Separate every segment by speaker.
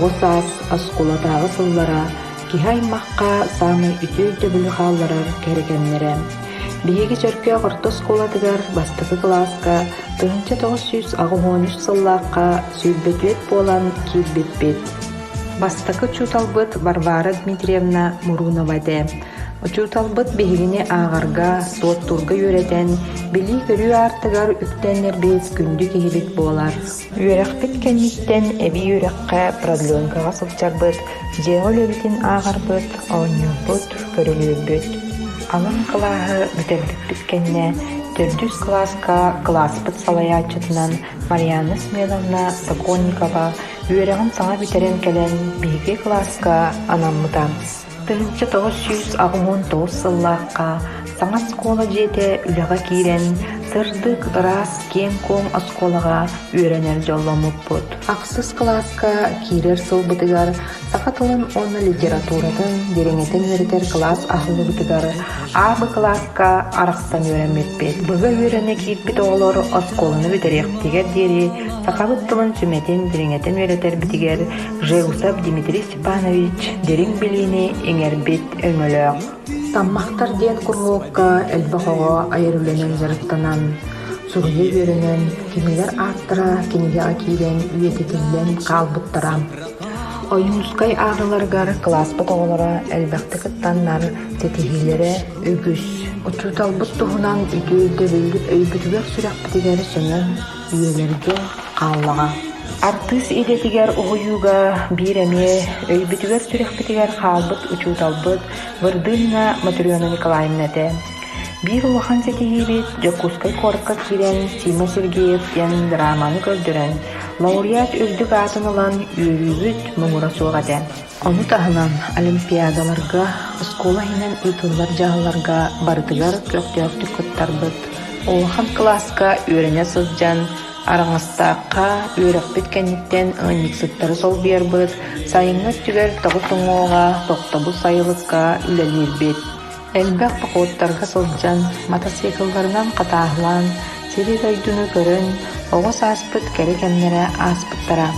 Speaker 1: Оҕо саас оскуолатааҕы сыллара киһи аймахха саамай үтүө өйдөбүлү хаалларар кэрэ кэмнэрэ. Биһиги Чөркөөх орто оскуолатыгар бастакы кылааска 1983 сыллаахха 24 буолан киирбиппит. Бастакы учууталбыт Варвара Дмитриевна Мурунова этэ. Учууталбыт биһигини ааҕарга, суоттуурга үөрэтэн, билии-көрүү аартыгар үктэннэрбит күндү киһибит буолар. Үөрэхпит кэнниттэн эбии үөрэххэ продленкаҕа сылдьарбыт, дьиэҕэ үлэбитин ааҕарбыт, оонньуурбут, көрүлүүрбүт. Алын кылааһы бүтэрбиппит кэннэ төрдүс кылааска кылааспыт салайааччытынан Марианна Семеновна Сокольникова үөрэҕин саҥа бүтэрэн кэлэн биһиги кылааска анаммыта. 1989 сыллаахха саҥа оскуола дьиэтэ үлэҕэ киирэн, сырдык, ыраас, киэҥ-куоҥ оскуолаҕа үөрэнэр дьолломмуппут. Ахсыс кылааска киирэр сылбытыгар саха тылын уонна литературатын дириҥэтэн үөрэтэр кылаас аһыллыбытыгар А Б кылааска арахсан үөрэммиппит. Быга үөрэнэ киирбит оҕолор оскуоланы бүтэриэхтигэр диэри сахабыт тылын сүмэтин дириҥэтэн үөрэтэрбитигэр Жеусов Дмитрий Степанович дириҥ билиини иҥэрбит өҥөлөөх. Таммахтар диэн куруһуокка элбэх оҕо айар үлэнэн дьарыктанан, суруйа үөрэнэн, кинилэр ааттара кинигэҕэ киирэн үйэтитиллэн хаалбыттара. Ойуунускай ааҕыыларыгар кылааспыт оҕолоро элбэхтик кыттаннар ситиһиилэрэ үгүс. Учууталбыт туһунан үтүө өйдөбүл өйбүтүгэр-сүрэхпитигэр сөҥөн үйэлэргэ хааллаҕа. Артыыс идэтигэр уһуйууга биир эмиэ өйбүтүгэр-сүрэхпитигэр хаалбыт учууталбыт Вырдылина Матрена Николаевна этэ. Биир улахан ситиһиибит Дьокуускай куоракка киирэн Сима Сергеев диэн драманы көрдөрөн, лауреат үрдүк аатын ылан үөрүүбүт муҥура суох этэ. Ону таһынан олимпиадаларга, оскуола иһинэн ыытыллар дьаһалларга барытыгар көхтөөхтүк кыттарбыт. Улахан кылааска үөрэнэ сылдьан Араҥастаахха үөрэхпит кэнниттэн ыанньыксыттары солбуйарбыт, сайыҥҥы өттүгэр тоҕус уҥуоҕа тохтобул сайылыкка үлэлиирбит. Элбэх походтарга сылдьан, матасыыкылларынан хатааһылаан, сири-дойдуну көрөн, оҕо сааспыт кэрэ кэмнэрэ ааспыттара.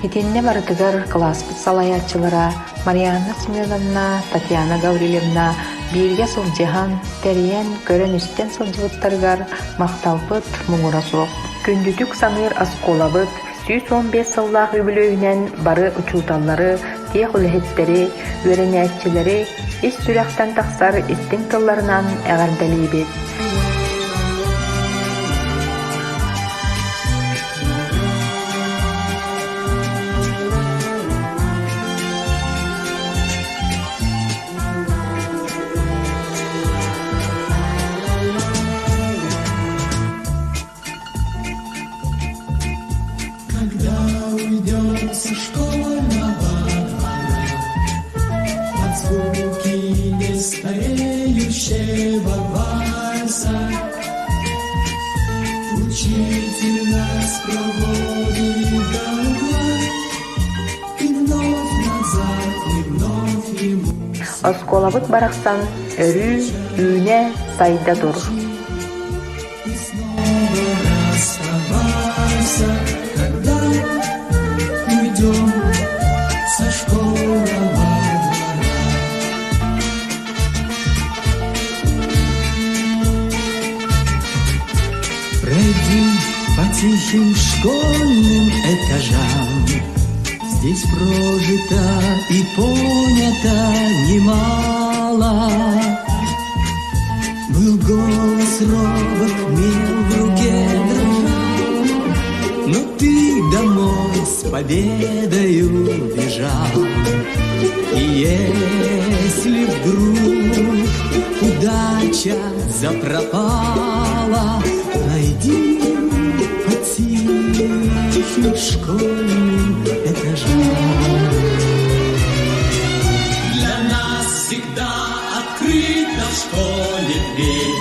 Speaker 1: Итиннэ барытыгар кылааспыт салайааччылара Марианна Семеновна, Татьяна Гаврильевна бииргэ сылдьыһан, тэрийэн, көрөн-истэн сылдьыбыттарыгар махталбыт муҥура суох. Күндүтүк саныыр оскуолабыт 115 сыллаах үбүлүөйүнэн бары учууталлары, тех үлэһиттэри, үөрэнээччилэри ис сүрэхтэн тахсар истиҥ тылларынан эҕэрдэлиибит.
Speaker 2: Когда уйдем со школьного двора, Под звуки нестареющего вальса Учитель нас проводит до угла, И вновь назад, и вновь ему
Speaker 1: Оскуолабыт барахсан өрүү үүнэ сайда тур.
Speaker 2: И снова расставайся, когда уйдем со школьного двора. Пройди по тихим школьным этажам, Здесь прожито и понято немало. Был голос робот, мел в руке дрожал, Но ты домой с победою бежал. И если вдруг удача запропала, Найди по тихим школьным этажам.
Speaker 3: Для нас всегда открыта в школе дверь.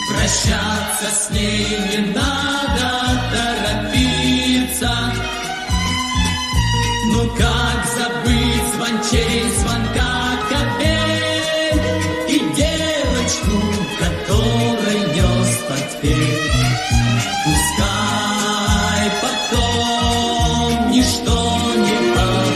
Speaker 3: Прощаться с ней не надо торопиться. Ну как забыть звончей звонка капель И девочку, которой нес портфель? Пускай потом ничто не поможет.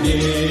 Speaker 3: колыбель.